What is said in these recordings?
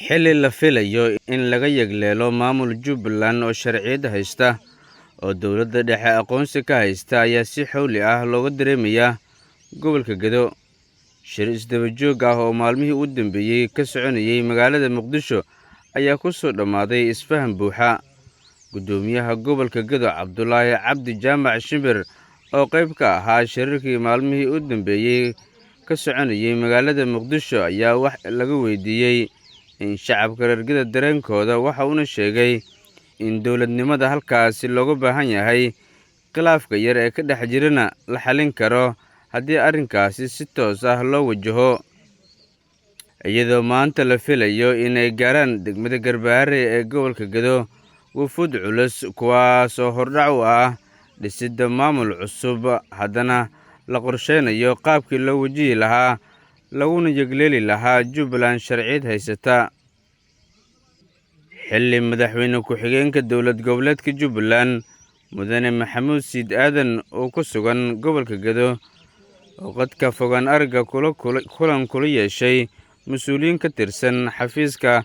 Xilli la filayo in laga yagleelo maamul Jubbaland oo sharciyad haysta oo dowladda dhexe aqoonsi ka haysta ayaa si xawli ah looga dareemayaa gobolka Gedo. Shir isdaba joog ah oo maalmihii u dambeeyay ka soconayay magaalada Muqdisho ayaa ku soo dhammaaday isfaham buuxa. Guddoomiyaha gobolka Gedo, Cabdulaahi Cabdi Jaamac Shimbir, oo qayb ka ahaa shirarkii maalmihii u dambeeyay ka soconayay magaalada Muqdisho, ayaa wax laga weydiiyey in shacabka reer Gedo dareenkooda, waxa uuna sheegay in dowladnimada halkaasi looga baahan yahay, khilaafka yar ee ka dhex jirana la xalin karo haddii arrinkaasi si toos ah loo wajaho. Iyadoo maanta la filayo inay gaaraan degmada Garbaharey ee gobolka Gedo wufuud culus, kuwaasoo hordhac u ah dhisidda maamul cusub, haddana la qorsheynayo qaabkii loo wajihi lahaa laguna yagleeli lahaa Jubbaland sharciyad haysata. Xilli madaxweyne ku-xigeenka dowlad goboleedka Jubbaland, Mudane Maxamuud Siid Aadan, oo ku sugan gobolka Gedo oo qadka fogaan aragga kulan kula yeeshay mas-uuliyiin ka tirsan xafiiska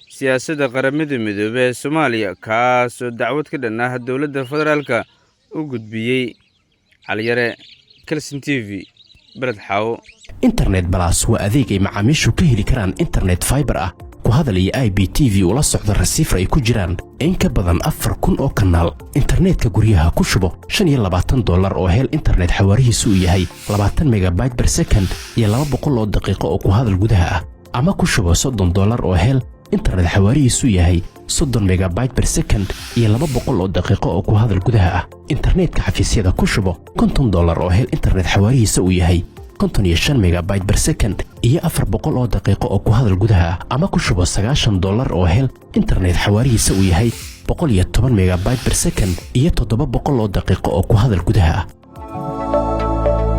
siyaasadda Qaramada Midoobey ee Soomaaliya, kaasoo dacwad ka dhan ah dowladda federaalka u gudbiyey. Caliyare, Kelson TV, Beled Xaawo. Internet Plus waa adeeg ay macaamiishu ka heli karaan internet fiber ah, ku hadal iyo IPTV ula socda receiver ay ku jiraan in ka badan 4000 oo kanaal. Internetka guryaha ku shubo $25 oo hel internet xawaarihiisu uu yahay 20 megabyte per second iyo 200 oo daqiiqo oo ku hadal gudaha ah, ama ku shubo $30 oo hel internet xawaarihiisu yahay 30 megabyte per second iyo 200 oo daqiiqo oo ku hadal gudaha ah. Internetka xafiisyada ku shubo $50 oo hel internet xawaarihiisa uu yahay 55 megabyte per second iyo 400 oo daqiiqo oo ku hadal gudaha ah, ama ku shubo $90 oo hel internet xawaarihiisa uu yahay 110 megabyte per second iyo 700 oo daqiiqo oo ku hadal gudaha ah.